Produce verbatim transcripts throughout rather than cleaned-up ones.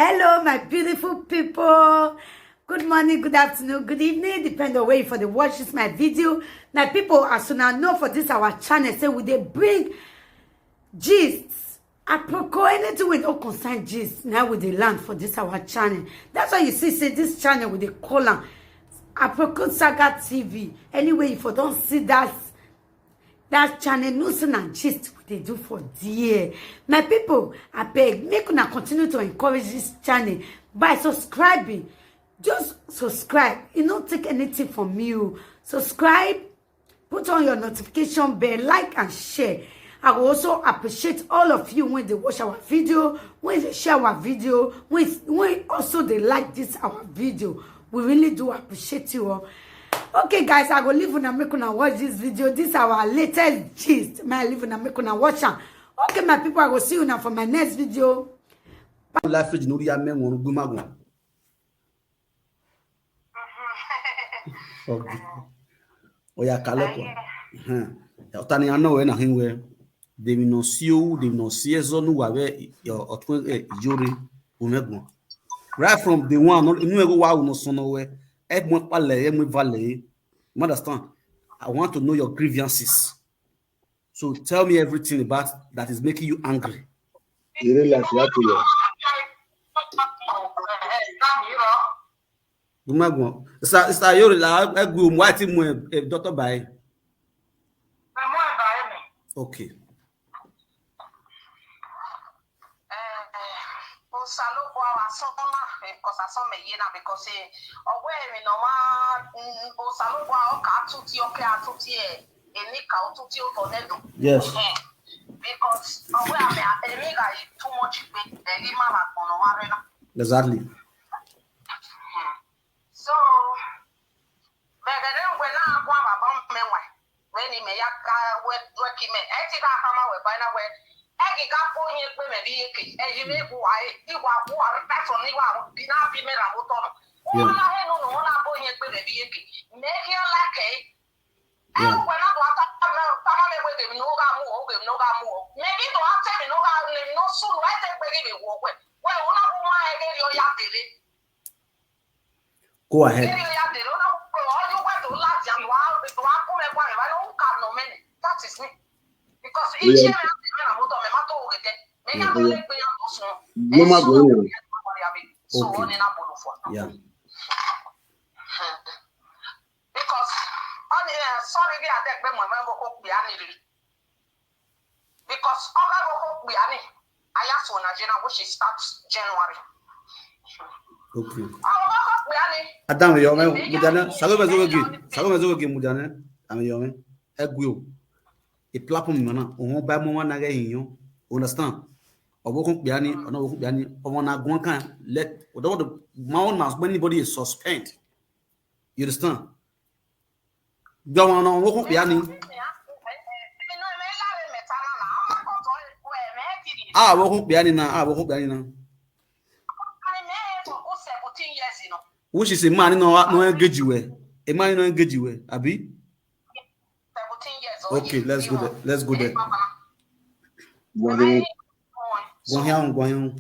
Hello, my beautiful people. Good morning, good afternoon, good evening, depend on where you for the watch this my video. My people, as soon as know for this our channel, say we dey bring gist. Aproko, anything we don't concern gist, now we dey land for this our channel. That's why you see, say this channel we dey call am Aproko Saga T V. Anyway, if you don't see that that channel, no say na gist we dey do for there. My people, I beg, make una continue to encourage this channel by subscribing. Just subscribe. You no take anything from you. Subscribe, put on your notification bell, like and share. I will also appreciate all of you when they watch our video, when they share our video, when, when also they like this our video. We really do appreciate you all. Okay, guys, I go leave una make una watch this video. This our latest gist. My leave una make una watch am. Okay, my people, I go see you now for my next video. Life fridge no ya me won guma guma. Okay. Oya kaleko. Hmm. Otani ano we na hinwe. They will not see you, they will not see us on who are otwe yori umegbon. Right from the one, no, you know go wa no sono we. E mo pale, e mo vale. You understand? I want to know your grievances. So tell me everything about that is making you angry. You really like that to you. Gumagbon. Sa sa yori la egwu mu ati mu e doctor by. Okay. Osalogwa wa sọmọ na because asọmọ yìí na because ọwọ́ ẹ̀rìn náà wá Osalogwa ọkà àtúntì ọkẹ́ àtúntì ẹ̀ èmi kà ó tún tí ó tọ́ lẹ́dùn. Yes. Because ọwọ́ àmì èmi kà yìí too much pé ẹ̀rí má ra gbọ̀nà wá rẹ́ náà. Exactly. So bẹ̀rẹ̀ ní ìwé náà wá bàbá mẹ́wàá. When he may yaka work him, eh, ti ka kama we by na we. Eh, ki ka po yin pe me bi yeke. Eh, you may go why. He wa go a person ni wa bi na bi me ra mo tono. Ona he no no na po yin pe me bi yeke. Make you like eh. Eh, we na go ata me ta me we de no ga mu o, we no ga mu o. Me bi to ate me no ga me no su we te pe ni me wo we. We una go ma e ge yo ya tere. Go ahead. Mama go on. Okay. Yeah. Because on the sorry, I take them when we go cook the animal. Because ọba go cook the animal. I ask for Nigeria, which is start January. Okay. Ọba go cook the animal. Adam yo me mudane. Sago me zo ge. Sago me zo ge mudane. Am yo me. Egwu. E platform mi na. Ohun ba mo wa na ga yin yo. Understand? Obo kun pe ani, ona obo kun pe ani. Omo na gun kan let. We don't want to my own must when anybody is suspend. You understand? Gba wọn na obo kun pe ani. Ah, obo kun pe ani na. Ah, obo kun pe ani na. Which is a man no no engage you. A man no engage you, abi? Seventeen years. Okay, let's go there. Let's go there. Go here, go here.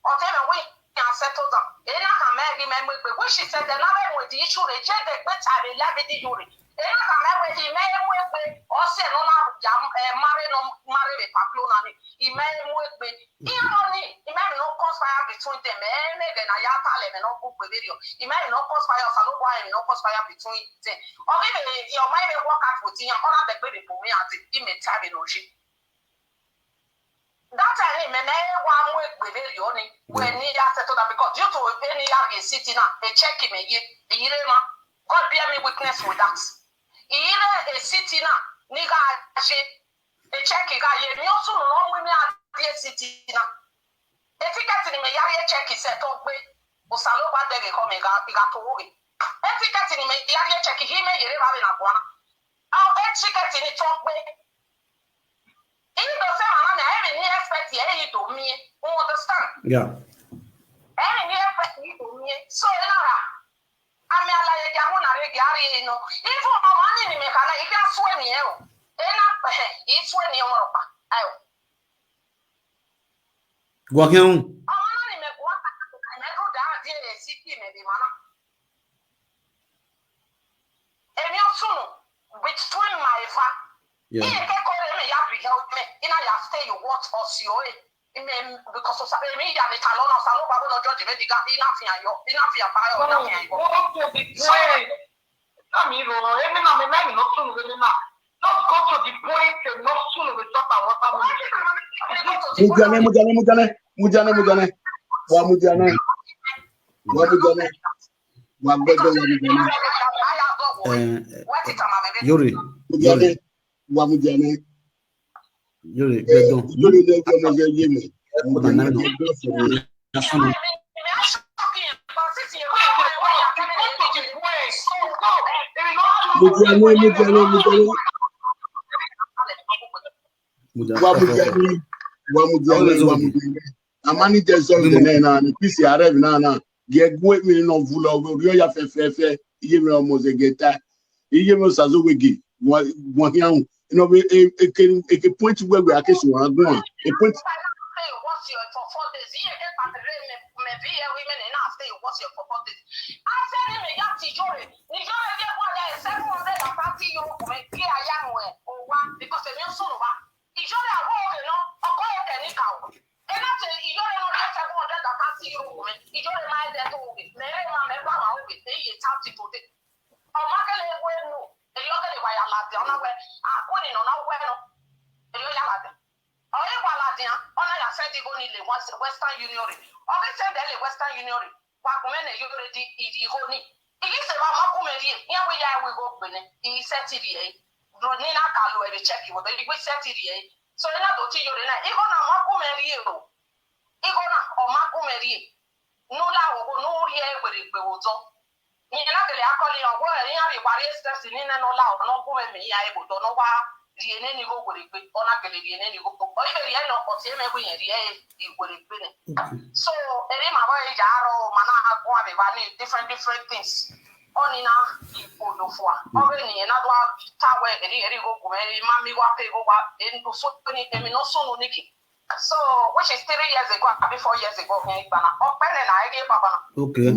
Ọtẹmẹ wí yàn settle down. Èyí náà kà mẹ́rin mẹ́rin pé wíṣì sẹ́dẹ̀ náà bẹ́ẹ̀ wò di iṣu rẹ̀ jẹ́ dẹ̀ pé tàbí lẹ́bi di yòrè. Èyí náà kà mẹ́rin wí ìmẹ́ ẹ̀ mú ẹ pé ọ̀sẹ̀ náà náà yà ẹ̀ márẹ̀ náà márẹ̀ rẹ̀ pàpọ̀ náà ni ìmẹ́ ẹ̀ mú ẹ pé ìyẹn náà ni ìmẹ́ mi náà conspire between them ẹ̀ ẹ̀ mẹ́rin náà yà á tà lẹ̀ mẹ́ náà kó pé bẹ́ẹ̀ yọ ìmẹ́ mi náà conspire ọ̀sán ló wá ẹ̀ mi náà conspire between them. Ọ̀rẹ́ mi ni ìyá ọmọ ẹ̀ mi work out with ìyẹn ọ̀nà àbẹ̀gbẹ̀ mi bò mí àti ìmẹ̀ tàbí lọ́ọ́ ṣe. That time me me wa mu egbe me yo ni. When ni ya settle down because due to any ya be city na e check me ye. Ire ma. God bear me witness with that. Ire e city na ni ga je. E check ga ye mi osu no we mi a be city na. E ticket ni me ya ye check se to gbe. O sa lo ba de ge ko me ga ga to we. E ticket ni me ya ye check hi me yere ba we na kwa. Aw e ticket ni to gbe. He doesn't have any expect here, he do me. You understand? Yeah. Any expect he do me. So, Lara, I mean, ala ye jamu na re gari no. Ifu mama ni ni me kana ike aswe ni e o. Ena, eh, iswe ni o pa. Ayo. Gwakian. Mama ni me kwa ka me do da die e si ki me bi mana. Emi osunu between my va. Yeah. Iye ke kore me ya bi help me. Ina ya stay you watch us yo e. Ime because of sabe mi ya ni talona sa no ba no judge me diga ina fi ayo. Ina fi abayo ina fi ayo. Go to the point. Tell me, no, no, no, no, no, no. Just go to the point and not soon with salt and water ministry. Mujane, mujane, mujane, mujane, mujane. Wa mujane. Wa mujane. Wa gbẹdọ wa mujane. Aya go. Eh, What it am me? Yori, Mujane. Wa mujane. Yori, gbẹdọ. Lórí ilé ẹjọ́ ọmọ ẹgbẹ́ yé mi. Kò tà náà nù. Asọ́nà. Mujane, mujane, mujane. Wa mujane. Wa mujane. Wa mujane. Amani jẹ sọ gẹnẹ na ni pisi arẹ mi na na. Gẹ gun mi nọ vu lọ ori ọya fẹfẹfẹ. Iye mi ọmọ ṣe gẹta. Iye mi ọsazo wege. Wọn hian. Ino be eke point wẹwẹ akesi wọn agun a. E point. Ijore, Ijore, Ijore, Ijore, Ijore, Ijore, Ijore, Ijore, Ijore, no get seven hundred and thirty euro for me. Ijore, my debt, oh, me, me, me, me, me, oh, me, me, ye, thirty today. Oh, my, can I go, no. Ijore, why I love you, no, where, ah, go in, no, no, where, no. Ijore, I love you. Oh, you, I love you. Oh, no, I send you go, ni, le, West-, Western Union. Oh, they send the Western Union. Wa kumene, you already, idi, go, ni. Igi se ba ma kumeri, ya we ya we go gbene. I set it here. Do ni na kalu e check you, but we set it here. So ina do ti yore na. Igo na ma kumeri o. Igo na o ma kumeri. No la o go no ri e gbere gbe wo to. Ni na kele akoli o go e ya bi wari steps ni na no la o no kumeri ya e go to no wa ri e ne ni go gbere gbe. O na kele ri e ne ni go to. O ibe ri e no o ti e me go yen ri e i gbere gbe ne. So eri ma boy jaro mana agwa be ba ni different different things. Oni na ipo do fua. Ore ni na do ta we eri eri go go eri ma mi wa pe go wa en do so ni emi no so no niki. So which is three years ago, abi four years ago ni bana. O pe ne na eri baba na. Okay.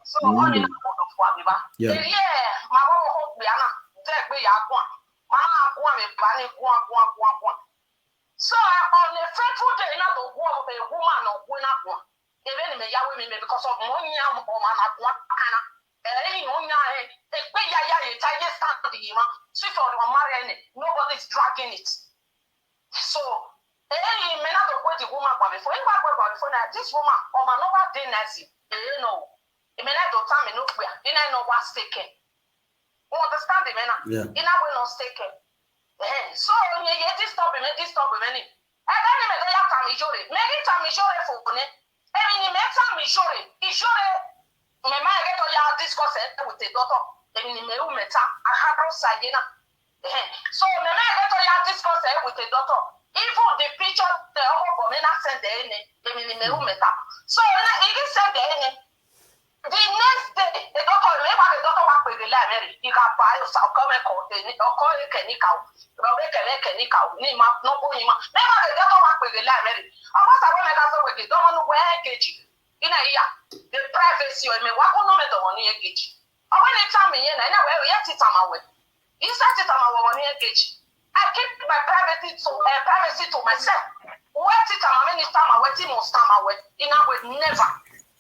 So oni na ko do fua mi ba. Yeah. Eri e ma bo ko gbe ana. De gbe ya gwa. Mana gwa mi ba ni gwa gwa gwa gwa. So uh, on a faithful day, not the war of a woman or woman. Even me yawe me because of money am or man at one kana. Eh, you know, eh, eh, pe ya ya, eh, tie stand the man. See for the marry, nobody's dragging it. So, eh, me not the way the woman want me for. If I want me for now, this woman or man no what dey nice. Eh, no. It may not do time no where. You know what second. You understand the man? Yeah. In a way, no second. Eh, so, you get this stop me, this stop me, ni. And then me dey tell me jore. Me dey tell me jore for ne. Emi ni me tell me jore. Ijore. Me ma get to ya discuss it with the doctor. Emi ni me u meta. I have no sayena. Eh, so me ma get to ya discuss it with the doctor. Even the picture the other for me na send there ni. Emi ni me u meta. So na igi send there ni. The next day, the doctor, me wa the doctor wa pe the line, Mary. He got by yourself, come and call the, okay, can you call? Robe kele kele ka ni ma no ko ni ma. Me ma de to wa pe le la me. Awa sa we me ka so we de do no we engage. Ina iya. The privacy o me wa ko no me do ni engage. Awa ni ta me ye na na we ye ti ta ma we. Isa ti ta ma we ni engage. I keep my privacy to uh, privacy to myself. We ti ta ma me ni ta ma we ti mo ta ma we. Ina we never.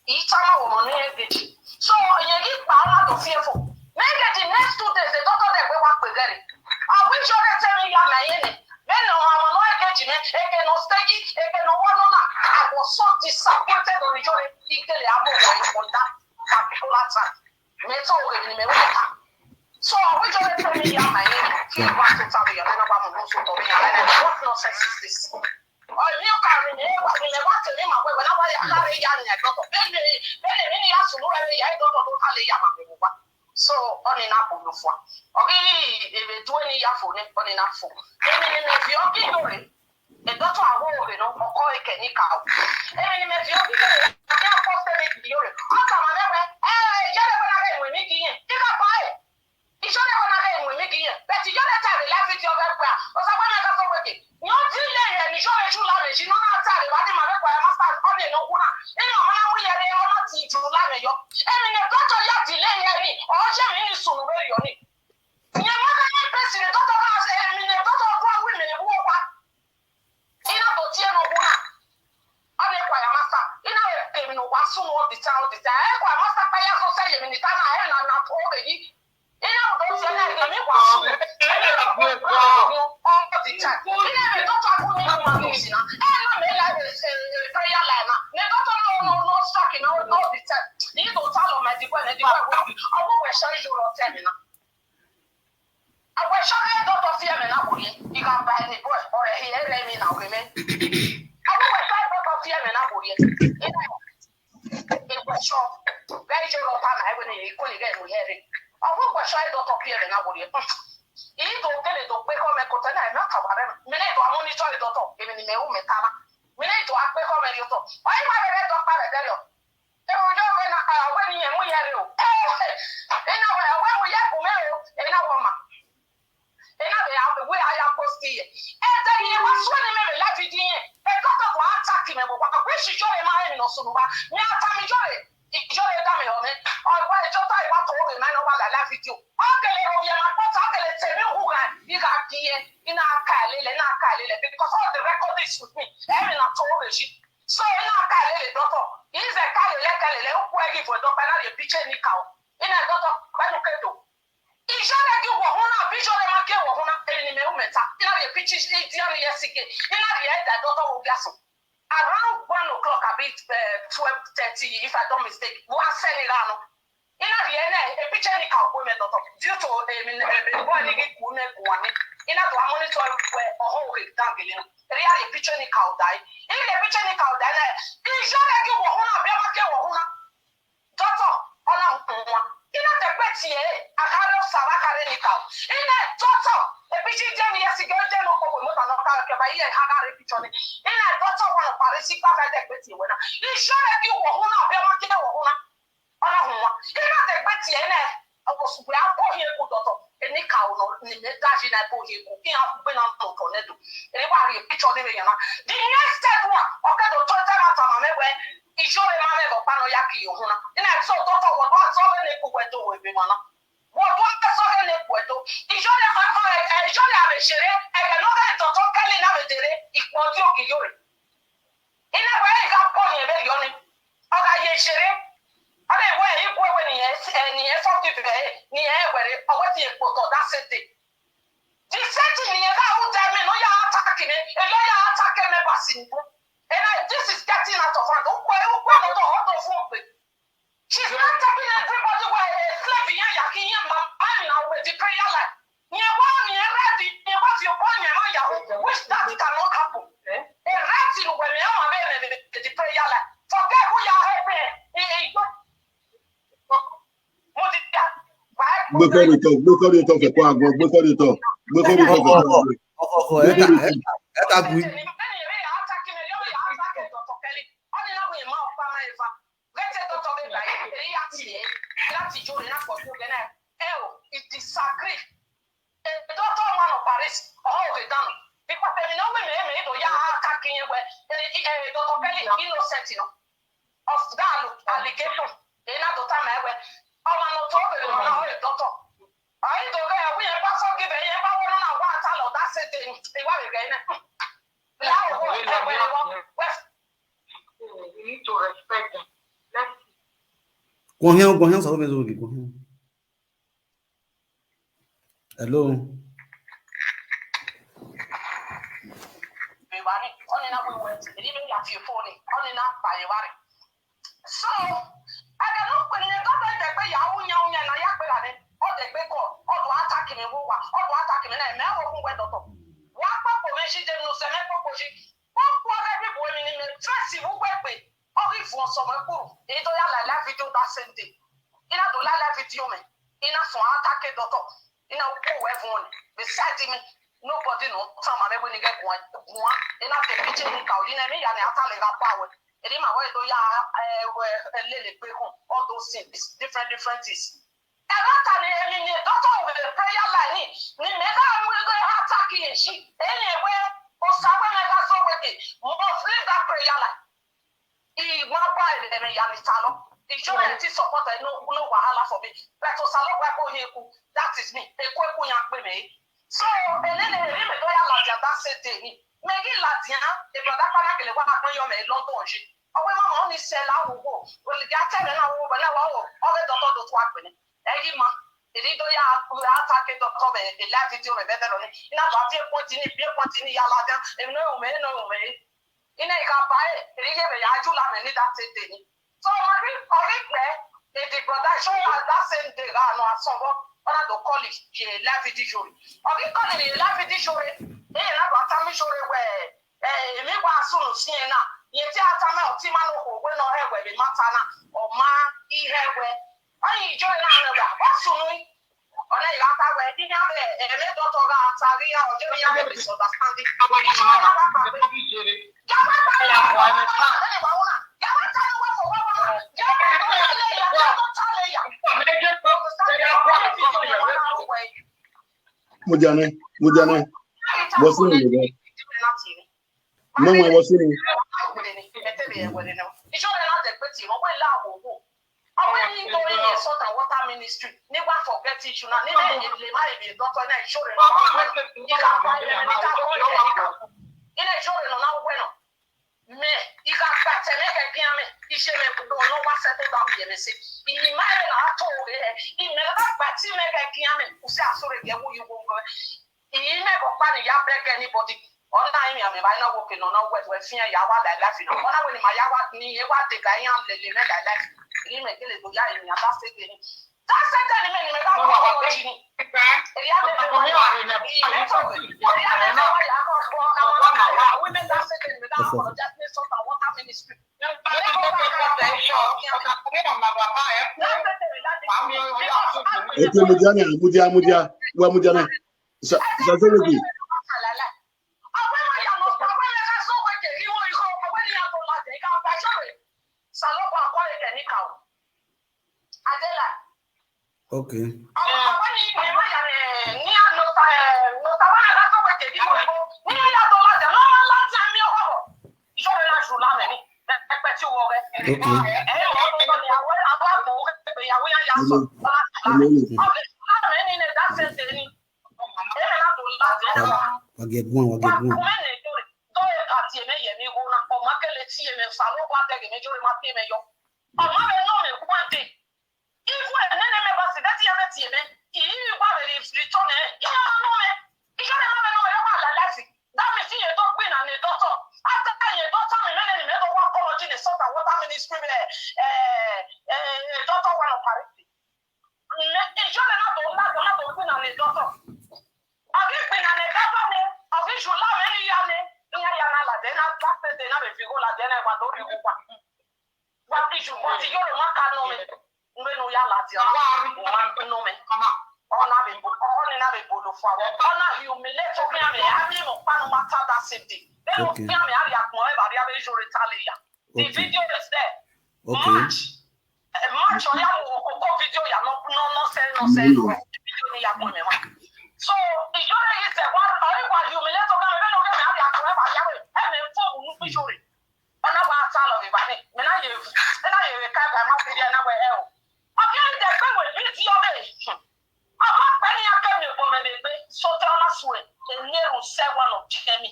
Itama wo ni engage. So ye gi pa na to fearful. Maybe the next two days the doctor dey go back with Gary. I wish you let me ya na ye ne. Then no I'm no engage me. Eke no stage, eke no one no na. I was so disappointed on the journey. Ikele amo wo on that particular time. Me to we ni me we. So I wish you let me ya na ye ne. What to tell you? I don't know what to tell you. What nonsense is this? Onyuka ni ne wa ni ne wa tele ma we we na wa ya kare ya ni ya doto. Bele bele ni ni ya sulu we ya doto do kale ya ma we wa. So oni na bulu fua. Ogi ebe tu ni ya fo ne oni na fo. Emi ni me fi ogi yore. E doto awo ore no oko e ke ni ka o. Emi ni me fi ogi yore. Ake aposte ni yore. Aka ma me we. Eh Ijore ko na ke mwe mi kiyen. Ika pa e. Ijore ko na ke mwe mi kiyen. But ijore ta de la fi ti o ke pa. O sa pa na ka so weke. Nyo ti le ye ni ijore ju la me ji no na ta de ba di ma ke pa ya master o de no kuna. Ni ma na mu ye de o na ti ju la me yo. E mi ne ko to ya ti le ye ni. O je mi ni sunu be yo ni. Ni ma ka ni pe si ne ko to ka se mi ne ko to ko wi me wo pa. Ina to tie no kuna. Ade kwa ya master. Ina we ke mi no wa su all the time, all the time. E kwa master pa ya so se ye mi ni ta na e na na to be yi. Ina to tie na ke mi wa su. All the time. Ina me to to ku ni ma no si na. E na me la e prayer line na. Me to to no no no stuck in all, all the time. Ni to tell me the boy, the boy. Awo we sha ju ro te mi na. Awo sha e do to fie me na boye. Iga ba ni boy. Ore he e re mi na we me. Awo we sha e do to fie me na boye. Ina e we sha. Ga ijo ro pa na e we ni ko ni ga mu here. Awo we sha e do to fie me na boye. I do kele do pe ko me ko te na e na ka wa re. Me ne do monitor e do to. E me ni me u me ta na. Me ne do a pe ko me yo to. O i wa re do pa re de yo. E wo yo we na a we ni e mu ye re o. E, e na we, we mu ye ku me o. E na wo ma. E na we a we a ya post ye. E de ni wa so ni me me la video ye. E ko ko wa attack me bo wa. We shi jo e ma e no sunu ba. Mi ata mi jo e. I jo e da me o me. O wa e jo ta e wa to we ma no wa la la video. O kele ro ye ma ko ta kele te mi hu ga. I ga ki ye. I na ka le le, na ka le le. Because all the record is with me. E mi na to we shi. So ina ka lele doto. Ize ka lele ka lele ukwe gi vo dopa na ye piche ni kao. Ina doto pa nu keto. Ijore gi wo huna, bijore ma ke wo huna, e ni me umeta. Ina ye piche i dia ni ye sige. Ina ye da doto wo gaso. Around one o'clock, a bit uh, twelve thirty, if I don't mistake. Wa se ni rano. Ina ri ene e piche ni ka ogwe me doto. Due to e mi e be bo ni gi ku me ku ani. Ina do amoni to we oho we dangele. Ri a e piche ni ka odai. Ina e piche ni ka odai na. Ijo le gi wo huna be ma ke wo huna. Doto ona nwa. Ina te pe ti e akare o sara kare ni ka. Ina doto e piche je ni yesi ge je no ko mo ta no ka ke ba ye ha kare piche ni. Ina doto wa no pare si ka fa te pe ti we na. Ijo le gi wo huna be ma ke wo huna. Ona huma. Ina te pe ti e ne. Ogo sugbe a bo ye ku doto. Eni ka ono ni me da ji na bo ye ku. Ki a ku be na to to ne do. Eni wa ri e picho ni me yana. The next step wa. Oke do to te ma ta ma me we. Ijo le ma me go pa no ya ki yo huna. Ina so doto wo do so be ne ku we do we be mana. Wo do so be ne ku we do. Ijo le ma ma e ijo le a be shere. E no ga doto kele na be dere. Ipo ti o ki yo re. Ina we ga po ni be yo ni. Oga ye shere. Ade we ikwe we ni e ni e so ti be ni e we re. Owe ti e po to da se te. Di se ti ni e ga u de mi no ya attack me. E lo ya attack me ba si ni. And I, this is getting out of hand. Ukwe ukwe no to ho to fun pe. She's not taking everybody where a slave in Yakin, my mind now with the prayer line. Near one, near ready, near what you point, near Yahoo, which that cannot happen. A right in where me are the prayer line. Forget who you are helping. Gbé kọ́ ni tọ̀, gbé kọ́ ni tọ̀ fẹ̀ kọ́ àgbọ̀, gbé kọ́ ni tọ̀, gbé kọ́ ni tọ̀ fẹ̀ kọ́ àgbọ̀. Ọkọ̀ ọkọ̀ ẹ̀ ká ẹ̀ ká ẹ̀ ká gùn. Gete doctor be ba ye, e ya ti e, ya ti jo na for you gene. E o, it disagree. E doctor one of Paris, oh, we done. Because they know we may, may do ya ka kinye we. E doctor Kelly innocent, you know, of that allegation. E na doctor me we. Our no to be no na doctor. Ayi to ke we e ba forgive e ba we no na wa ta lo that same thing. E wa we gene. La o we we we we. We need to respect them. Let's see. Kò hẹ́n, kò hẹ́n, sọ̀rọ̀ bẹ́ẹ̀ sọ̀rọ̀ kì í kò hẹ́n. Hello. Bebani, oni na we we. Ni me ya fi phone. Oni na pa ye wari. So, aga no pe ni to be de pe ya unya unya na ya pe la de. O de pe ko, o do attack mi wo wa, o do attack mi na me wo kun we doto. Wa pa po me shi de no se me po po shi. Wa po re bi bo mi ni me face wo we pe. O ri fun so me kuru. E do ya la la video that same day. Ina do la la video me. Ina so attack doto. Ina wo we fun. Beside me, nobody no. Sama me we ni get one. Ina te piche ni ka o ni me ya ni ata le ga pa we. Edi ma we do ya eh we lele pe kun, all those things, different different things. Eba ta ni emi ni doctor of the prayer line ni ni me ka mu go attack yin shi. Eni we o sa we me ka so we ke, mo must leave that prayer line. I ma ba e me ya ni ta lo. Insurance ti support e no no wahala for me. But o sa lo we ko ye ku. That is me. E ko ku ya pe me. So eni ni emi me do ya la ja that same day ni. Me gi la dia e brother pa na kele wa pe yo me London je. Owe ma mo ni se la wo wo. O le ga te me na wo ba na wa wo. Owe doctor do to a pe ni. Edi ma. Edi do ya attack doctor me e live video me be be lo ni. Ina ba fi point ni fi point ni ya la dia. E no me no me. Ina i ka pa e edi ye be ya ju la me ni that same day ni. So ori ori pe e di brother show us that same day ga no asobo. Ona do call it ye live video. Ori call it ye live video. E na do atami show we. Eh, emi wa sunu si na. Ye ti atama o ti ma no ko we no he we be matana. O ma i he we. Ayi jo na na wa. Wa sunu. Ona i ga ta we. Di ya be e me do to ga ta ri ya o je ya be misunderstanding. Aba ni ma. Ya wa ta ya wa. Ya wa ta ya wa. Ya wa ta ya wa. Ya wa ta ya wa. Mujane, Mujane. What's in there? No one was in. Water ministry. Ni wa forget issue na. Ni na le ma e be doctor na show re. Ni ka pa ni ka ko ni ka. Ni na show re no na we no. Me, i ka gba te me ke gin me, i se me ko no wa se to da mi me se. I ni ma e na to re, i me ka gba ti me ke gin me, u se asore ge wo yu wo. I me ko pa ni ya beg anybody. Ona imi ame ba na wo ke no na we we fi ya wa la life no. Ona we ni ma ya wa ni e wa te ga ya le le me la life. Ni me ke le do ya ni ata se ke ni. That's it, ni me ni me ka ko ko ji ni. Eri a me ko ni. Eri a me ko ya ko ko a wa na wa. We me that's it, ni me ka ko just me so ta water ministry. Ete Mujane, Mujane, Mujane. Wa Mujane. Sa sa se le. Okay. Okay. Wage gwan, wage gwan. Ifu enene me basi dati ya me tie me. Iyi wa me ni return e. Iya ma no me. Iyo na ma me no me wa la life. That me see ye doctor na ne doctor. After ye doctor me me ni me do wa apology ne sort of water ministry me. Eh eh doctor wa no pare. Me iyo na do na do na do na ne doctor. Abi pe na ne doctor ne. Abi ju la me ni ya ne. Ni ya na la de na doctor de na be fi go la de na wa do ri wa. But you, but you don't matter no me. Me no ya la dia. No me. Ona be bo, ona na be bolo fo. Ona humiliate o mi ame, abi mo pa no matter that same thing. Then o mi ame ari akon e ba ri abe jore tale ya. The video is there. Okay. March. Eh, March o ya mo ko ko video ya no no no say no say no. Video ni ya ko me ma. So, ijore yi se wa o wa humiliate o mi ame no ke me ari akon e ba ya we. E me fo mu jore. Ona wa ta lo mi ba ni. Me na ye, me na ye ka ka ma ti na we e o. Oke de pe we bi ti o be. Oke pe ni ake mi bo me be. So te ona sue. E ne ru se wa no je mi.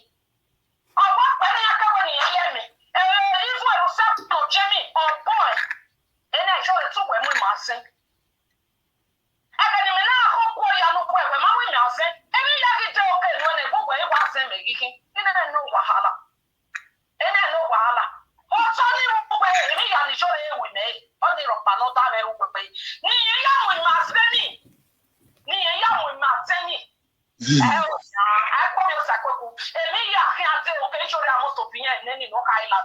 Oke pe ni ake we ni ye mi. E ifu e ru se no je mi. O boy. E na jo tu we mu ma se. Ebe ni me na ko ko ya no ko we ma we me ase. Emi ya ki de oke no ne go we wa se me gi ki. Ina no wahala. Ina no wahala. O so ni mo we emi ya ni jo e we me. O ni ro pa no da me ru we. Ni ya mo ma se ni. Ni ya mo ma se ni. Eh, I come here sakweku. Emi ya ki ade oke jo re amo to bi ya ne ni no ka ila.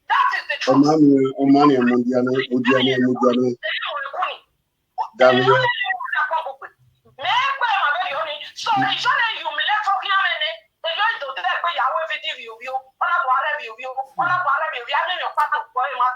That is the truth. Omani, omani, Mujane, Mujane, Mujane. Dami.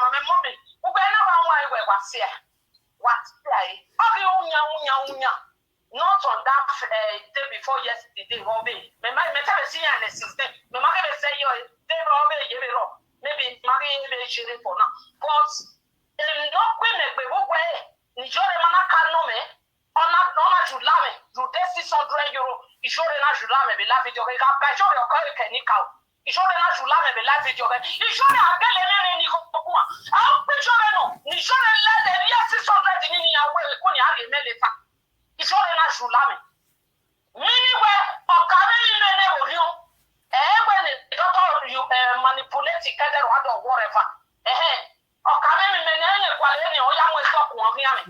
mama, mommy, we go now one way we was here. What? Okay, unya, unya, unya. Not on that uh, day before yesterday, Obe. Me, me, me tell me see and sixteen. Me, me say yo, day Obe, ye be wrong. Maybe Mari be share for now. But um, no kwe me be wo kwe. Ni jore mana ka no me. Ona ona jula me. Ju de six hundred euro. Ni jore na jula me be la video. Ka ka jore ko ke ni ka. Ni jore na jula me be la video. Ni jore a ke le me ni ko ko. A o pe jore no. Ni jore le le ni six hundred ni ni a we ko ni a le me le ta. Ni jore na jula me. Mini we o ka me ni me ne wo yo. E we ni doctor you uh, manipulate ke de wa do whatever. Eh eh. O ka me mi me ne ye kwa le ni o ya mo so ko mi ame.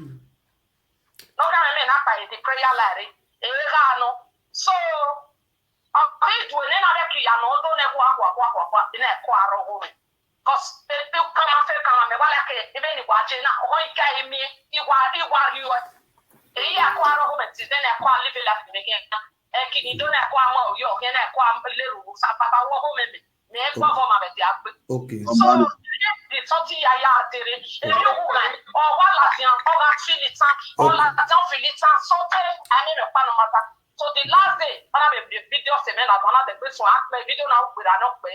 No ka me na pa the prayer line. E ga no. So o bi du ne na be ki ya no do ne kwa kwa kwa kwa kwa ne kwa ro ho me. Cause e e kama fe kama me wala ke e be ni kwa je na o ka e mi i wa i wa ri o. E ya kwa ro ho me ti de ne kwa live life me ke na. E ki ni do ne kwa mo yo ke ne kwa le ru sa papa wo ho me me. Me kwa ho ma be ti a pe. Okay. So the thirty ya ya tere. E yo ku na o wa la ti an o ga filitan o la ti an filitan so te ani me pa no mata. So the last day, ana be be video se me la ana be pe so a pe video na o pe ra no pe.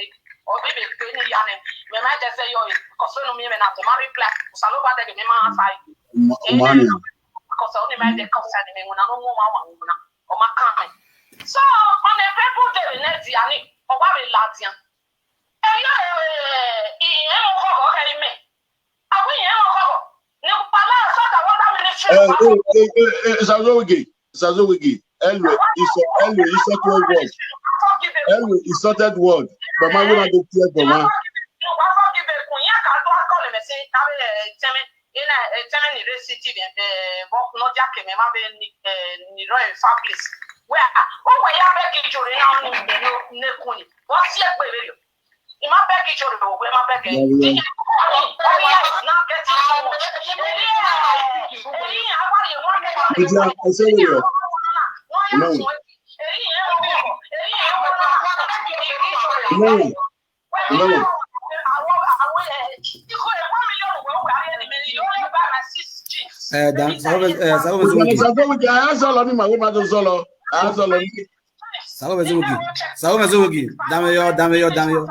O bi be pe ni ya ne. Me ma je se yo e ko so no mi me na to ma reply. Sa lo ba de me ma sa e. Mania. Ko so ni ma de ko sa ni me na no mo ma wa na. O ma kan me. So on a people day ne ti ani o wa be la ti an. E yo e e e mo ko ko ke me. Awi e mo ko ko. Ni pa la so ta water ministry. Eh, eh, eh, eh, eh, Sazowigi, Sazowigi, Elwe, Iso, Elwe, Iso twelve word. Elwe, Iso third word. But my woman don't care for man. No. No. No. Eh, dan, sabe, eh, sabe, sabe, Sazowigi, I ask all of them, my woman don't solo. I ask all of them. Sawo mezo wigi. Sawo mezo wigi. Dame yo, dame yo, dame yo.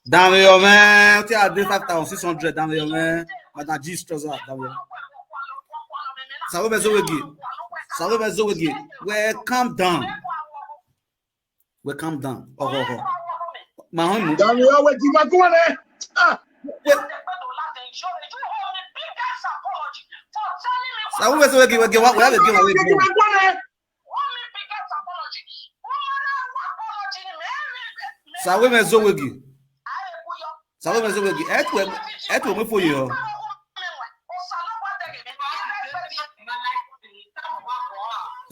Dame yo, man. Ti a de five thousand six hundred, dame yo, man. Madam G Stroza, dame yo. Sawo mezo wigi. Sawo mezo wigi. Well, calm down. Well, calm down. Oh, oh, oh. My home. Dami yo we di magone. Ah. Sawo mezo wigi, wigi, wa, wa, wigi, wa, wigi. Sawe me zo wegi. Sawe me zo wegi. Etwe, etwe me fo yo.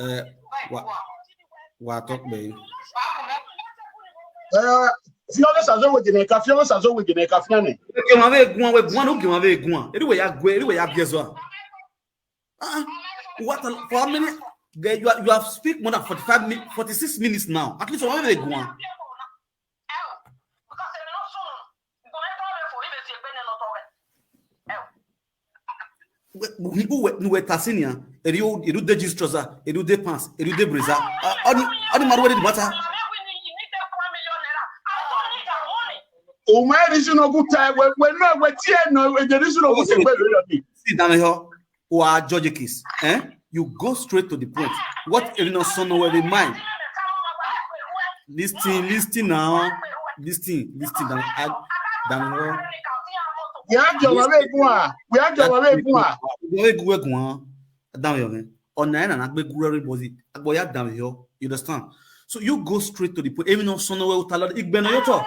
Eh, wa, wa talk me. Eh, Fiona Sazowigi ne ka, Fiona Sazowigi ne ka, Fiona. Ke ma ve guan, we guan, no ke ma ve guan. Anyway, ya gwe, anyway, ya biezo. Ah, what a, for how many? You, are, you have speak more than forty-five, forty-six minutes now. At least one minute go on. People were, were Tasinia, and you, you do the G Stroza, and you the Pants, and you the Breza. Only, only man, what did matter? O ma eri si no guta we we no we tie no we eri si no guta we we. See down here. Or George case, eh? You go straight to the point. What if not son of the mind? Listen, listen now. Listen, listen down. Down here. We have your way, we have your way, we have your way. Down here, man. Ọ̀nà ẹ̀ nàá gbé gúrẹ́rì bọ́sì. Àgbọ̀yà down here. You understand? So you go straight to the point. Even on son of the talent, ìgbẹ́nu yóò tọ̀.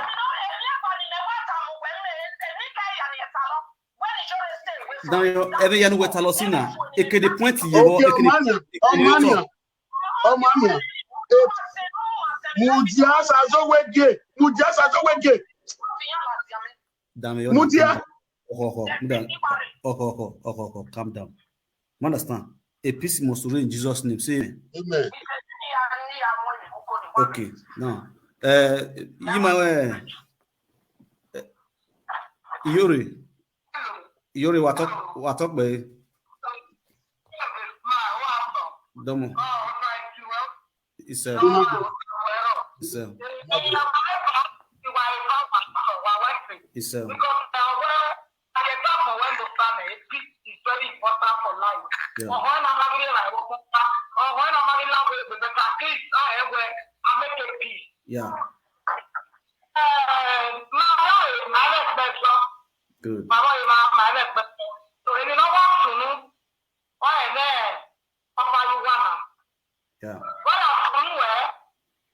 Down here, every year we tell us now. It could the point you. Okay, Omania, Omania, Omania. Mudia Sazowigi, Mudia Sazowigi. Down here. Mudia. Oh, oh, oh, down. Oh, oh, oh, oh, oh, oh, calm down. You understand? A peace must reign in Jesus' name. Say amen. Amen. Okay, now, uh, you might, uh, Yori, Yori, what talk, what talk, babe? Domo. It's a, it's a, it's a. Because uh, when I get up for when the family, peace is very important for life. Yeah. Or when I'm having like or when I'm having love with the peace, I have I make a peace. Yeah. Uh, my my respect, sir. Good. My my my respect. So if you know what to know, why there? Papa, you wanna? Yeah. Why are you where?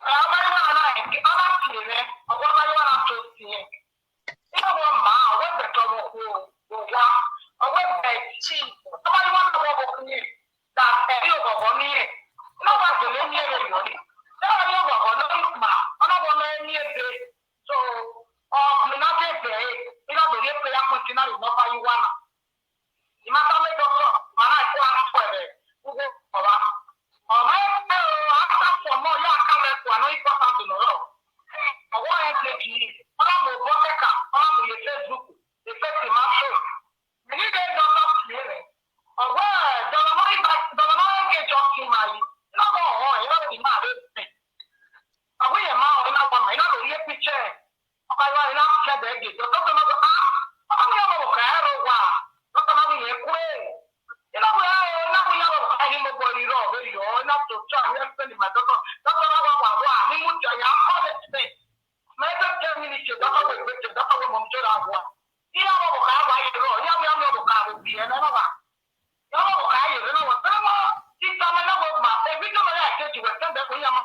Papa, you wanna like? I'm not here. Or what you wanna to see? You know what, ma? What the trouble? What? Or what the cheese? Papa, you wanna go with me? That you go for me. No, what the name here? No, you go for no, ma. I don't want any day. So, uh, you not get there. You know, the prayer continue. Papa, you wanna? Imata me doctor, mana ko a ko e. Ugo oba. O me o ata for more ya ka me ko no important no. O wa e ke ki. Ona mo bo te ka, ona mo ye Facebook, e fe ti ma so. Ni de doctor si e. O wa do no mo ba, do no mo ke jo ki ma yi. No mo ho, e no di ma be. Awo ye ma o na wa ma, e no ye picture. Ọba yọ iná ṣẹ̀dẹ̀ èdè tó tó tó lọ́dọ̀ á. Ọba mi yọ wọ̀ ká ẹ̀rọ wà. Dọ́tọ̀ náà mi yẹ kú ẹ̀. Iná mi yọ iná mi yọ wọ̀ ká ẹni mo bọ̀ irọ́ mi yọ iná tó tó àwọn ẹgbẹ́ ni màá dọ́tọ̀. Dọ́tọ̀ náà wà wà wà ní mú jọ yà á kọ́ lẹ̀ síbẹ̀. Mẹ́tọ́ tẹ́ mi ní ṣe dọ́tọ̀ wọ̀ ìgbésẹ̀ dọ́tọ̀ wọ̀ mọ̀ mi tó ra wà. Iná wọ̀ ká wà irọ́ iná mi yọ wọ̀ ká wọ̀ bì ẹ̀ náà wà. Yọwọ ka yere na wọ tẹmọ titọ mẹ na wọ ma ebi tó mẹ na yà kejì wẹ sẹbẹ kò yà ma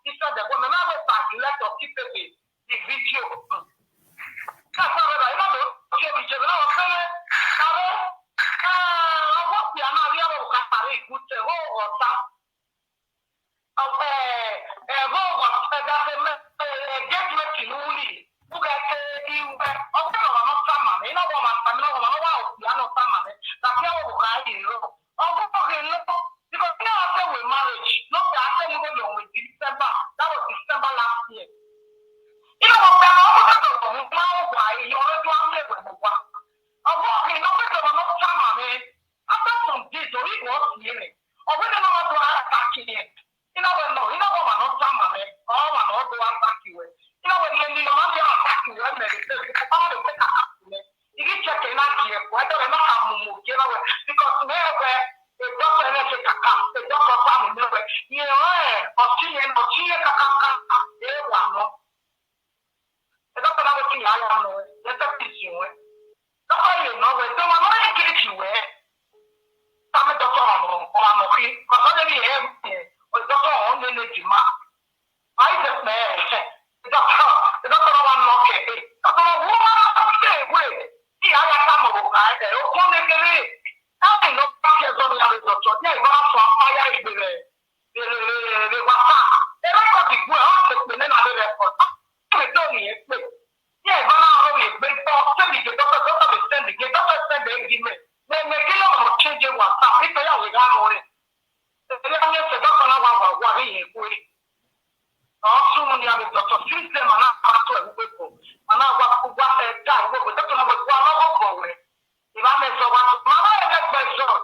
iṣẹ dẹgbọ mẹ na wọ ta ìlẹ tọ kí pépè di fídíò. Ká sọ rẹ báyìí náà ló ṣe mi jẹ mi náà wọ pẹlẹ kàwé ọwọ́ pìá náà rí ọ̀rọ̀ kàkàrí ìkú tẹ̀ ó ọ̀tá. Ẹ̀rọ ẹ̀dá ṣe mẹ́ engagement ní wúlì. Wúkẹ́ ṣe ìwé ọgbẹ́ náà wà náà sámà mi, iná wọ́n máa sàmì náà wọ́n máa wá òkú àná sámà mi. Tàbí àwọn òkú ayé rọ. Ọgbọ́n ọ̀gẹ̀ ló because ní àwọn ṣe wẹ̀ marriage ló fi àṣẹ ní wọ́n yọ̀ wẹ̀ December, that was December last year. Iná wọ́n fẹ́ àwọn ọmọ tó wọ̀ mú máa ń wà èyí ọ̀rẹ́ tó wá mú ẹ̀wẹ̀ mọ̀ wá. Ọgbọ́n ọ̀gẹ̀ ló fẹ́ sọ̀rọ̀ náà sámà mi. After some days, orí ìwọ̀n sì yẹn rẹ̀. Ọgbẹ́ náà wọ́n tó ara kàkiri yẹn. Iná wẹ̀ náà, iná wọ́n wà náà sámà mi. Ọ̀rọ̀ wà náà tó wá sákì wẹ̀. Iná wẹ̀ ni ẹni náà wọ́n yà sákì wẹ̀ mẹ́rin pé kò bá lè fẹ́ kàkà sí mi. Igi chẹ́kẹ̀ iná kì í ẹ̀kọ́ ẹ̀dọ́ rẹ̀ náà kà mú mú kí iná wẹ̀. Because mẹ́rin wẹ̀ ẹ̀dọ́ fẹ́ rẹ̀ ṣe kàkà ẹ̀dọ́ kan sámù mẹ́wẹ̀. Yẹn ẹ̀ ọ̀tí yẹn ọ̀tí yẹn kàkà kàkà ẹ̀ wà náà. Ẹ̀dọ́ kan náà wọ́n ti yà á yà nù ẹ̀ ẹ̀ tẹ́ fi sùn ẹ̀. Dọ́kọ̀ yìí náà wẹ̀ dọ́wọ́ náà yẹ kéèkì wẹ̀. Sámi dọ́kọ̀ ọ̀nà ọ̀nà ọ̀nà kí kọ̀sọ́ débi yẹn ẹ̀ dọ́kọ̀ ọ̀hún ní ní dì máa. Ayé ti pẹ́ ẹ̀ dọ́kọ̀ dọ́kọ̀ náà wà nọ kẹ̀ ẹ̀ dọ́kọ̀ wọ́n máa ń tẹ̀ wẹ̀. Ní àyà ká mọ̀ wò ká ẹ̀ ó kún ní kéré. Táwọn ìlú bá kí ẹ sọ ní àlejò ọ̀tọ̀ ní ìbára sọ apáyá ìgbè rẹ̀. Ere wasa. Ere kọ ti gbọ́ ẹ̀ ọ́ ti pè nínú abẹ́ rẹ̀ kọ̀. Ọ́ ti tó nìyẹn pé. Ní ẹ̀gbọ́n náà ó lè gbé tọ́ sẹ́mi gé dọ́kítọ̀ dọ́kítọ̀ lè sẹ́ndì gé dọ́kítọ̀ sẹ́ndì ẹ̀ gí mẹ́. Mẹ̀mẹ̀ kí ló mọ̀ ṣe jẹ wasa nítorí àwọn ìyá mọ̀ rẹ̀. Ere á ní ẹsẹ̀ dọ́kítọ̀ náà wà wà wà ní ìyẹn kú rí. Ọ̀ súnmù ní abẹ́ dọ́kítọ̀ sí ìṣe màá náà bá tó ẹ̀ wípé kọ̀. Màá náà wá kú wá ẹ̀ dá ìwé òkè dọ́kítọ̀ náà wá kú alọ́wọ́ bọ̀ wẹ̀. Ìbá mi sọ wá tó. Màá bá ẹ̀ lẹ́gbẹ̀ẹ́ sọ̀rọ̀.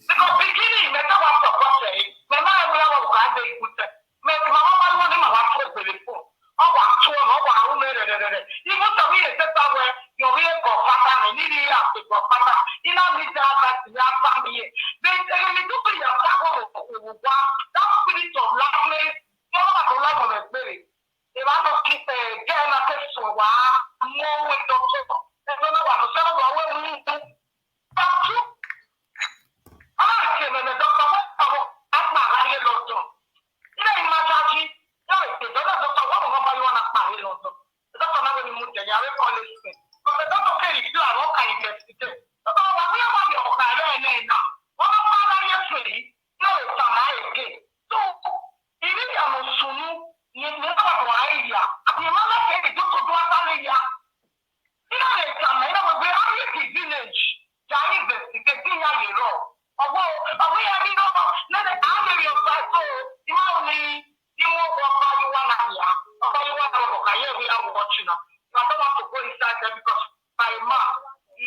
Because beginning, me tell what support say. Me ma we have a kind of good thing. Me ma mama no ni ma wa to gbele fún. O wa to o wa ru me re re re re. Even to me e se ta we, yo we go pata ni ni ni ya se go pata. Ina mi da ba ti ya pa mi. Be e ni to be ya pa go go wa. That spirit of laughing. Yo ma ko la go me spirit. Ìbá lọ kí ẹ jẹ́ ẹ máa fẹ́ sùn wá mú owó ìdọ́tọ̀. Ẹgbẹ́ náà wà lọ́sẹ̀ náà wà wẹ́ mú un. Pàtó. Ọlọ́run ti ẹ̀mẹ̀mẹ̀ dọ́kítọ̀ wọ́n pàwọ́ apá àráyé lọ́dọ̀. Ilé yìí máa dájú. Yóò ètò ìdọ́dọ̀ dọ́kítọ̀ wọ́n mọ̀ bá yọ wọn apá àráyé lọ́dọ̀. Dọ́kítọ̀ náà wọ́n ni mo jẹ̀yà rẹ̀ kọ́ lé sùn. Ọ̀sẹ̀ dọ́kítọ̀ kẹ́rì sí àwọn ọkà ìbẹ̀sìtẹ̀. Dọ́kítọ̀ wà ní ẹ̀wọ̀n ní ọ̀kà rẹ̀ ẹ̀ náà. Wọ́n máa bá aráyé sùn yìí. Yóò ètò àmà èké. Tó ìrí ìyàwó sùnú ni mo bá wà ayé ya. Àbí ìmọ̀ láti ẹ̀rí tó tó dúró sáré ya. Iná lè tà mí, iná gbogbo ayé di village. Jàrí ìbẹ̀sì kejì ní àyè rọ̀. Ọwọ́ ọwọ́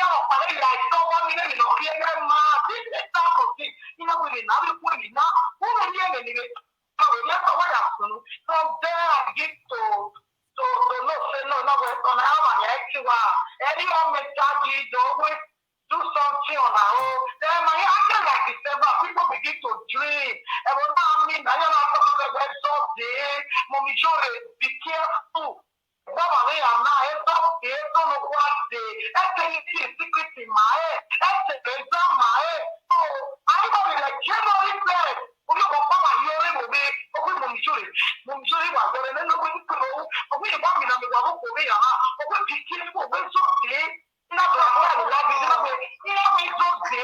ya o pare ya to wa mi ne mi no ki e ma this is type of thing. You know we na we put it now. Who will hear me? So we have to wait as soon. From there I begin to to to know say no, no, we on our man ya ki wa. Any of me charge is always do something on our own. Then my acting like December, people begin to dream. And when I mean, I don't know how to exhaust it. Mommy Joy, be careful. Baba, we are now, it's up, it's on the one day. I tell you, it's secret in my head. I say, it's on my head. So, I don't know, like, January first. Orí ọkọ̀ pàmò ayé orí mò mi, ọkọ̀ ìmọ̀ mi sórí, mò mi sórí wà lọ́rẹ́ lẹ́nu owó ìpè owó, ọkọ̀ ìbá mi nà mi wà lóko orí yàrá, ọkọ̀ ìdí kí ẹ̀kọ́ òwe sókè, ńlá tó àwọn àlùlá bí ńlá wẹ̀, ńlá wẹ̀ sókè,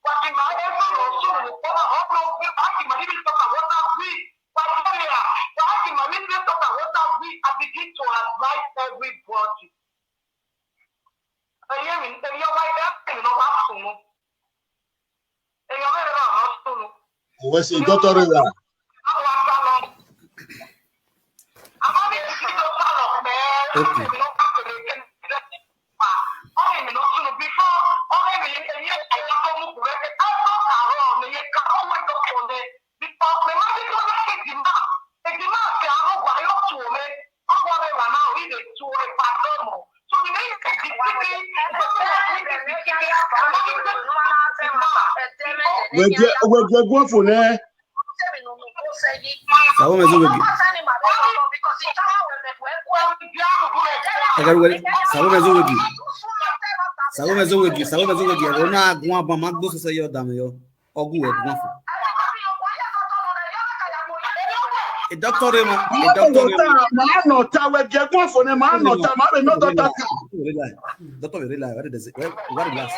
wà kí màá yẹ sọ̀rọ̀ sọ̀rọ̀ ló pọ̀ náà, ọ̀pọ̀ òfin, wà á kì màá níbi tọ́ka wọ́tá wí, wà á kì màá níbi tọ́ka wọ́tá wí, I begin to advise everybody. Ẹ̀yẹ́ mi, ẹ̀yẹ́ wáyé, ẹ̀yẹ́ mi lọ́wọ́ àtúnú. Ẹ̀yẹ́ mi lọ́wọ́ àtúnú. Òwe sì dọ́tọ̀ rẹ̀ wà. Okay. Wege wege gwafo ne. Sawo me zo wege. Agari wele. Sawo me zo wege. Sawo me zo wege. Sawo me zo wege. Rona agwa ba magbo sese yo dam yo. Ogu we gwafo. A doctor ma. A doctor ma. Ma no ta wege gwafo ne ma no ta ma be no doctor ka. Doctor we rely. What is it? What is last?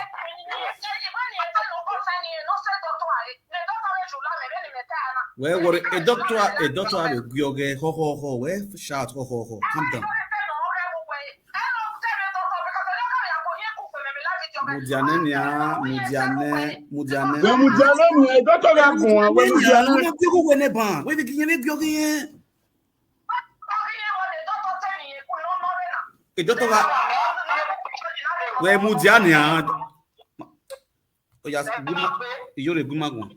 Well, what a doctor, a doctor will go get ho ho ho. Well, shout ho ho ho. Calm down. Mudiane nia, mudiane, mudiane. Wẹ mudiane ni ẹ dọtọ ga gùn wọn wẹ mudiane. Wọ́n ti kú wẹ́nẹ̀ bàn, wọ́n ti kí yẹn bí gbígbí yẹn. Ìjọ tó bá wẹ mudiane nia. Ó yá, ìyóò rẹ̀ gbímọ̀ gùn.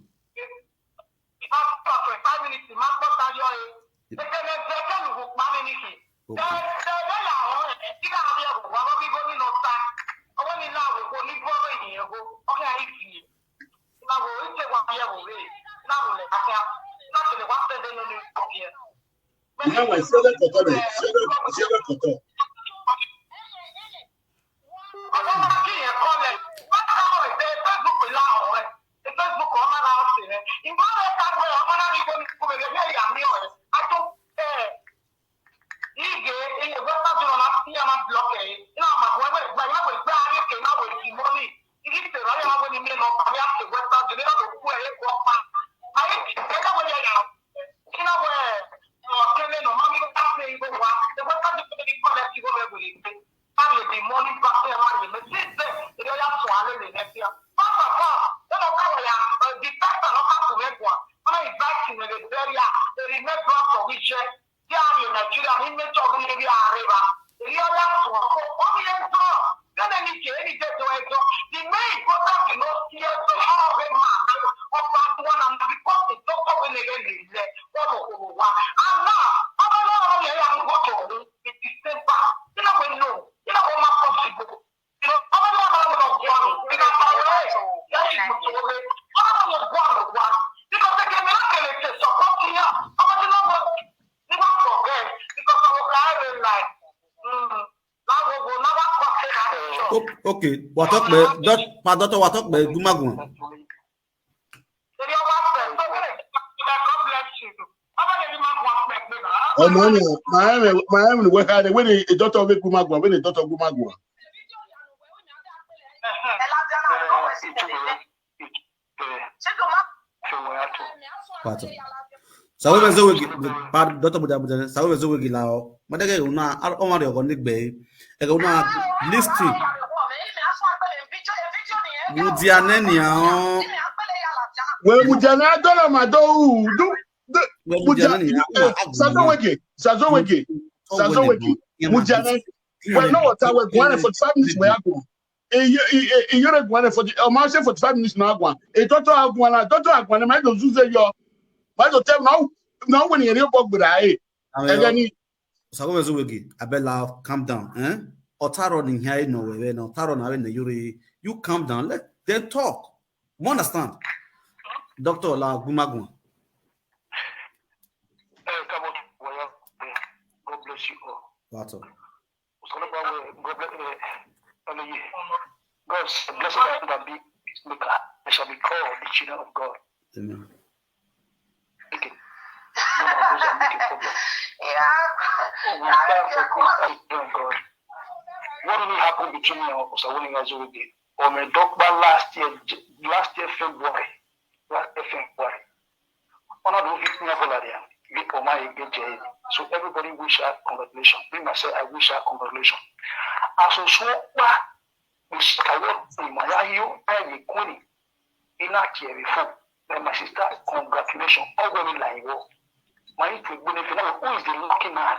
Ìyá wa ìṣẹ́lẹ̀ kọ̀tọ̀ rẹ̀, ìṣẹ́lẹ̀ ìṣẹ́lẹ̀ kọ̀tọ̀. Ọrụ bụ ụgwọ n'ụwa. Biko, take me like a little support here. Ọmọdé náà wọ nígbà tó bẹ́ẹ̀. Because of the kind of life. Mm. Now we go, now we go, take that picture. Okay, okay. Wa talk be dot pa doctor wa talk be gumagwan. Torí ọba fẹ́, tó bẹ̀rẹ̀ sí máa ń God bless you. Ọba lè ní máa gun ọpẹ pé náà. Ọmọ ni màá rìn màá rìn wẹ́ ká ní wẹ́n ní ìdọ́tọ̀ wẹ́ gumagwan wẹ́n ní ìdọ́tọ̀ gumagwan. Pato. Sawe bezo wegi pa doctor buja buja sawe bezo wegi la o. Madege una ar o mari ogo ni gbe. Ege una listen. Mudiane ni o. Wẹ́ mudiane adọ́là màá dọ́ wù dú. Wẹ́ mudiane ni o. Sazo wege, sazo wege, sazo wege. Mudiane. Wẹ́ no water wẹ́ gwane forty five minutes wẹ́ agwa. Iyore gwane forty. Ọmọ ṣe forty five minutes na agwa. Ìtọ́tọ̀ agwa na ìtọ́tọ̀ agwa na màá dọ̀ zuze yọ. Màá dọ̀ tẹ́ na na wẹ́ ni yẹn ní ọgbọ̀ gbèrà ẹ̀. Ẹ̀gẹ́ ni. Sawe bezo wegi abela calm down. Eh? Otaro ni here no we na otaro na we na yuri. You calm down. Let them talk. You understand? Doctor la gumagwan. Ẹ káàbọ̀ tó wọ̀nyá. God bless you all. Pato. Ọ̀sán nípa wẹ̀ God bless you. Only you. God said, blessed are they that be peacemaker, they shall be called the children of God. Amen. Okay. No, no, those are making problem. Yeah. We stand for peace and children of God. What really happened between me and Osawoni Azurugi? Or my doctor last year, last year February, last year February. One of the victims of Olaria, the Oma Ege Jay. So everybody wish her congratulations. Me myself, I wish her congratulations. As a so we should have what in my eye, I queen in that year before. Then my sister, congratulations. All women like you. My to benefit now. Who is the lucky man?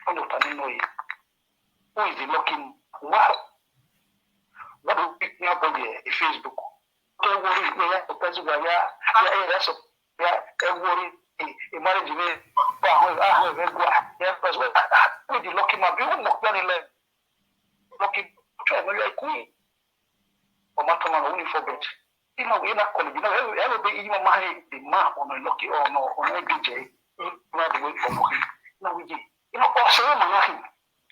I don't know. Who is the lucky man? Wow. What do you pick me up on the Facebook? Don't worry, yeah, yeah, Facebook, yeah, yeah, yeah, that's a, yeah, don't worry. A marriage, yeah, yeah, that's what I with the lucky man. You won't look very left. Lucky, try me like queen. Or my come on, only forget. You know, we're not calling. You know, every every day you marry the man on a lucky or no on a D J. You know the way for lucky. No, we did. You know, also man.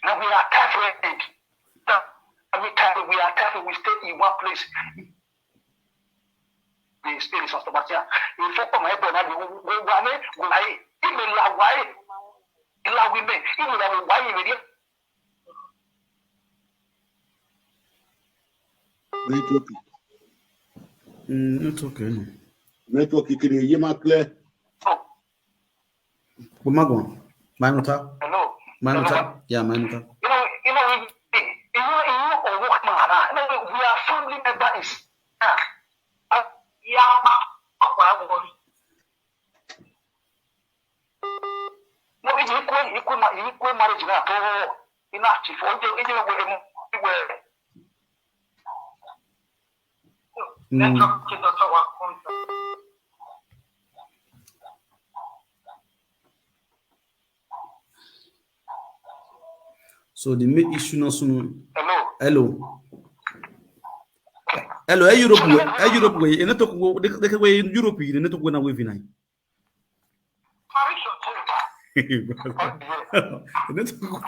Now we are tied for it. Now, every time we are tied, we stay in one place. The spirit of Tomatia. If you come here, now we go away, go away. Even la why, la we may. Even la why we did. Network. Mm, it's okay. No. Network kiri ye ma clear. Gumagwan. Mainuta. Hello. Mainuta. Yeah, mainuta. You know, you know, we, you know, you know, or work man, ah, you know, we are family member is, ah, ah, yeah, ah, ah, ah, ah. No, you equal, you equal, ma- you equal marriage now. To, you know, if you, if you, if you, if you, Mm. So the main issue now soon. Hello. Hello. Hello, eh, Europe way, eh, Europe way. E network way, they they way Europe, e network way na wave nine. E network,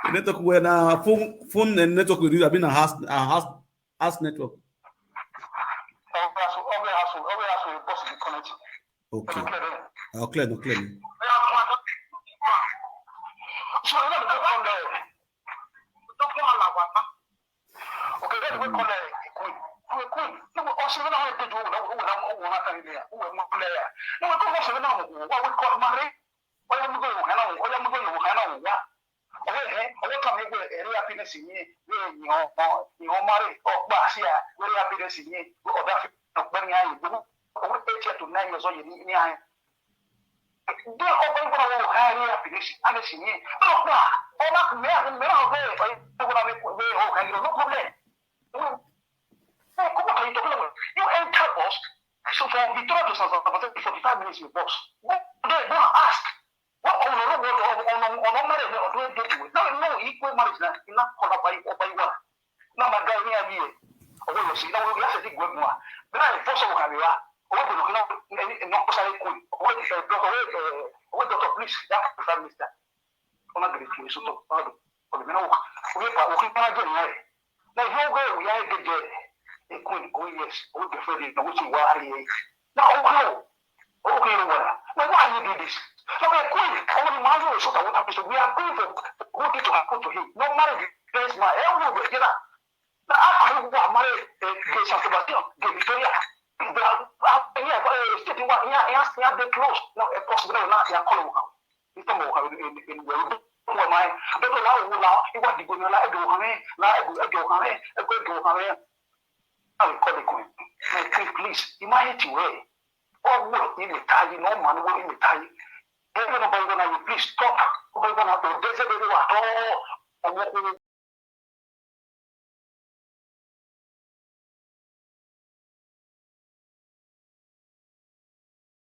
e network way na phone, phone and network with you. I been a house, a house, house network. Over house, over house, over house, boss, the connect. Okay. Oh, clear, no clear. So, you know, the phone there. Okay, then we call her a queen. A queen. No, oh, so now we do, no, we now we want to there. We want to there. No, we call her now. What we call Mary? Oh, yeah, we go. Hello. Oh, yeah, we go. Hello. What? Oh, hey, oh, come here. Area happiness in here. We, you know, you know, Mary. Oh, but see, we happiness in here. Oh, that when you are, you know, eight to nine years old, you need. Bí ọkọ ìgbọ́n wo ha rí àpèjì àpèjì yìí. Ọ̀pá ọmọ mìíràn mìíràn ọ̀gbẹ́ ìgbọ́n mi kò gbé ọ̀hún ẹ̀yìn ló kọ́ bẹ́ẹ̀. Ẹ kó bàtà yìí tó kọ́ lọ́wọ́. You enter bus. So for the three to some forty five minutes in bus. Go there, go and ask. Wọ́n ọ̀nà ọ̀nà ọ̀nà ọ̀nà mẹ́rẹ̀ ní ọdún ẹgbẹ́ ìwé. Náà ní ìpè marriage náà iná kọ́nà ọba ìwà. Náà máa ga ní ayé ẹ̀. Owó ìbẹ̀rẹ̀ sí náà wọ́n yà sẹ́dí ìgbẹ́ mu wa. Bẹ́ẹ̀ ni fọ́sọ̀ wọ̀ kàwé wa. Owó ìbẹ̀rẹ̀ kí náà ẹni ẹni ọkọ̀ sáré kú. Owó ìbẹ̀rẹ̀ dọ́tọ̀ owó ìbẹ̀rẹ̀ owó dọ́tọ̀ please yà kà prime minister. Ọmọ gẹ̀rẹ́ kì í sọ́tọ̀ ọ̀dọ̀ ọ̀dọ̀ mi náà wò. Owó ìbẹ̀rẹ̀ òkè máa jẹ́ ìyá rẹ̀. Náà yóò gbé ìyá rẹ̀ gẹ̀gẹ̀. Ekun ìkó yes owó ìbẹ̀rẹ̀ fẹ́ di ìnáwó tí wà á rí ẹ̀. Náà ó kẹ́ o. Owó kẹ́ o wà á. Why you do this? Now Ekun, owó ni máa yóò sọ́tọ̀ àwọn tàbí sọ we are going for good thing to happen to him. No marry the best man. Ẹ wúlò bẹ̀rẹ̀ jẹ́ náà. Na how can you go and marry uh, gay San Sebastian, gay Victoria? They are uh, yeah, uh, state in what yeah, yeah, yeah, they close. No, a possible now yeah, call over. It's not more in in in the room. Who am I? Don't allow who now. You want to go now? I go home. Now I go I go home. I go go home. I will call the queen. My queen, please. Imagine to where. Oh, what in the tie? No man, what in the tie? Everybody gonna you please stop. Everybody gonna oh, there's a baby. Oh,